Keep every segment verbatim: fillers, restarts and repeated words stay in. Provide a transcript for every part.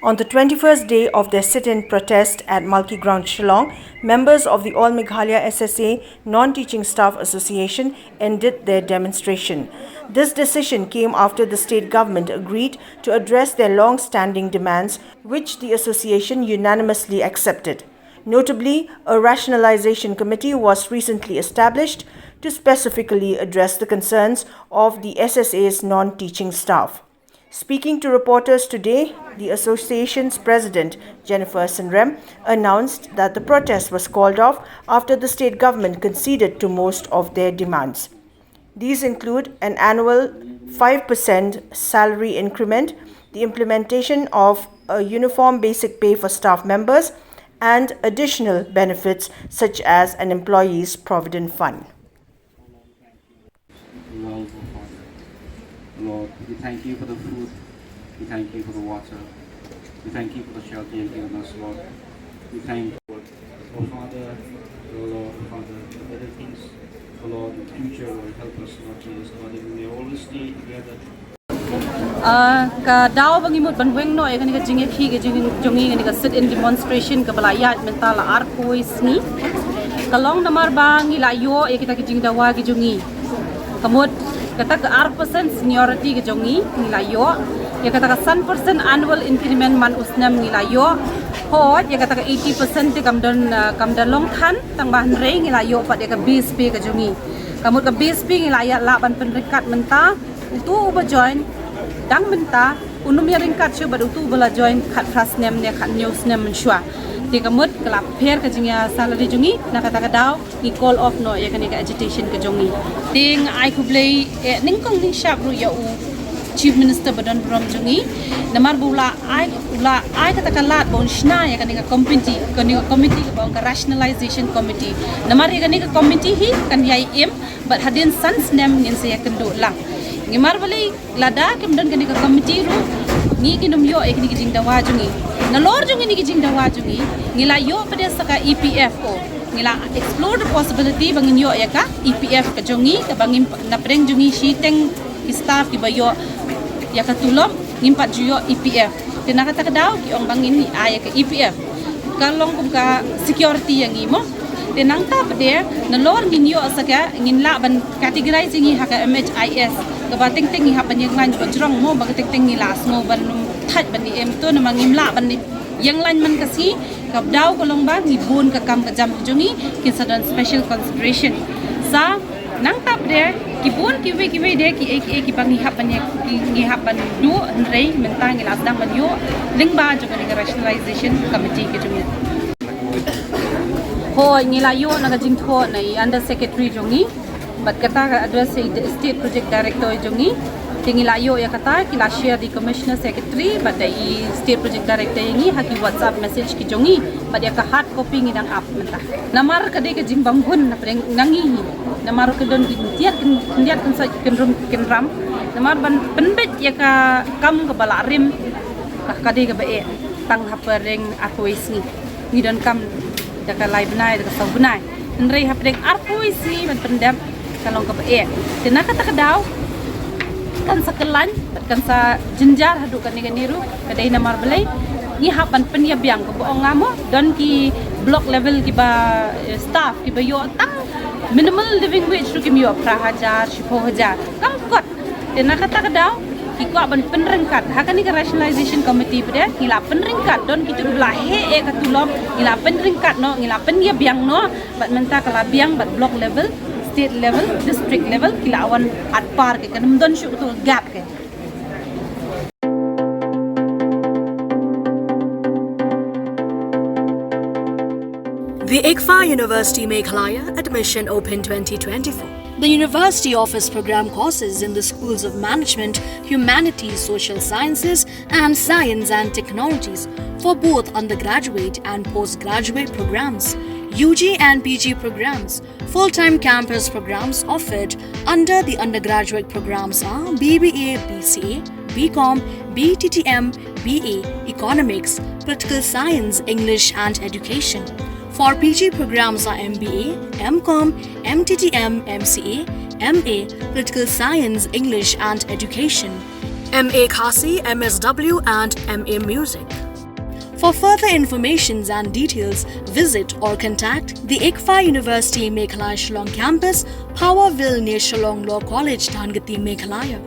On the twenty-first day of their sit-in protest at Malki Ground, Shillong, members of the All Meghalaya S S A Non-Teaching Staff Association ended their demonstration. This decision came after the state government agreed to address their long-standing demands, which the association unanimously accepted. Notably, a rationalization committee was recently established to specifically address the concerns of the S S A's non-teaching staff. Speaking to reporters today, the association's president, Jennifer Synrem, announced that the protest was called off after the state government conceded to most of their demands. These include an annual five percent salary increment, the implementation of a uniform basic pay for staff members, and additional benefits such as an employees' provident fund. Lord, we thank you for the food. We thank you for the water. We thank you for the shelter you've given us, Lord. We thank you, oh Father, oh Lord, oh Father, the better things, oh Lord, the future, Lord, help us, Lord Jesus, Lord, that we may always stay together. Uh, ka daw ba ngi mut ban weng noh ïa kane ka jingïakhih ka jong ngi, kane ka sit-in demonstration kaba la ïaid mynta la arphew sngi. Ka long namar ba ngi la ïoh ïa kita ki jingdawa ki jong ngi. Ka mut kata ka ar percent seniority ka jong ngi ngi la ïoh. Ïa kata ka san percent annual increment man u snem ngi la ïoh. Hooid, ïa kata ka eighty percent te kam don, uh, kam da long than, tang ba hynrei ngi la ïoh pat ïa ka base pay ka jong ngi. Ka mut ka base pay ngi la ïa lah ban pynryngkat mynta. Utu uba join dang mynta un ym ïa ryngkat shuh bad utu uba la join khatphra snem ne khathynñiew snem mynshuwa. Te ka mut ka la pher ka jingïa salary jong ngi, na kata ka daw ngi call off noh ïa kane ka agitation ka jong ngi. Te nga ai khublei, eh, nyngkong nyngshap ruh ïa u Chief Minister ba don burom jong ngi namar ba u la ai, u la ai kata ka lad ba un shna ïa kane ka committee, kane ka committee kaba ong ka rationalization committee. Namar ïa kane ka committee hi kan ïai im bad hadien san snem ngin sa ïakynduh lang. Ngi mar balei lada kim don kane ka committee ruh ngi kin ym ïoh ïa kine ki jingdawa jong ngi. Nalor jong kine ki jingdawa jong ngi, ngi la ïoh pat de sa ka E P F O. Ngi la explore the possibility ba ngin ïoh ïa ka E P F ka jong ngi, kaba ngim, na pdeng jong ngi shiteng ki staff kiba ïoh ïa ka tulop, ngim pat ju ïoh E P F. Te na kata ka daw ki ong ba ngin ïa ai ïa ka E P F. Ka long kum ka security ïa ngi mo. Te nangta pat de nalor ngin ïoh sa ka, ngin lah ban categorize ïa ngi ha ka M H I S. Kaba teng teng ngi hap ban ïeng lain ba jrong mo, ba ka teng teng ngi la sngew ban ym thait ban ïeng to, namar ngim lah ban ïeng lain man ka sngi. Ka daw ka long ba ngi bun ka kam ka jam ka jong ngi kin sa don special consideration. Sa nangta pat de ki bun kiwei kiwei de kiei kiei kiba ngi hap ban ïa, ki, ngi hap ban duh, hynrei mynta ngi la sdang ban ïoh lyngba jong kane ka rationalization committee ka jong ngi. Hooid, ngi la ïoh na ka jingthoh na i under secretary jong ngi bad kata ka address ïa i state project director jong ngi. Te ngi la ïoh ïa kata, ki la share da i commissioner secretary bad da i state project director ïa ngi ha ki WhatsApp message ki jong ngi bad ïa ka hard copy ngi dang ap mynta. Namar ka dei ka jingbam hun na pdeng na ngi hi. Namar ka don ki khyndiat, khyndiat khynsoit khynrum khynram. Namar ban pynbeit ïa ka kam kaba la rim, ka dei kaba eh tang ha pdeng arphew sngi. Ngi donkam da ka lai bnai, da ka saw bnai. Hynrei ha pdeng arphew sngi ban pyndep ka long kaba eh. Te na kata ka daw kan sa kyllain bad kan sa jynjar haduh kane kane ruh, ka dei namar balei ngi hap ban pynïabiang, kaba ong nga mo, don ki block level kiba, eh, staff kiba ïoh tang minimal living wage ruh kim ïoh, phra hajar, shiphew hajar. Kam kot. Te na kata ka daw ki kwah ban pynryngkat ha kane ka rationalization committee pat de, ngi la pynryngkat, don kito kiba la heh eh ka tulop, ngi la pynryngkat noh, ngi la pynïabiang noh. Bad mynta ka la biang bad block level, state level, district level, ki la wan atpar ke, kan ym don shuh kato ka gap ke. The ICFAR University Meghalaya, admission open twenty twenty-four. The university offers program courses in the schools of management, humanities, social sciences, and science and technologies for both undergraduate and postgraduate programs, U G and P G programs. Full-time campus programs offered under the undergraduate programs are B B A, B C A, B Com, B T T M, B A, Economics, Political Science, English and Education. For P G programs are M B A, M Com, M T T M, M C A, M A, Political Science, English and Education, M A Khasi, M S W and M A Music. For further informations and details, visit or contact the ICFAI University Meghalaya Shillong Campus, Power Ville near Shillong Law College, Dhankheti, Meghalaya.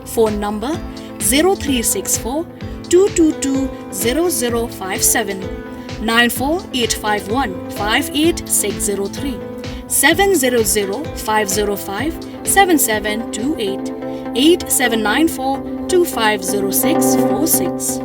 Phone number zero three six four two two two zero zero five seven, nine four eight five one five eight six zero three, seven zero zero five zero five seven seven two eight, eight seven nine four two five zero six four six.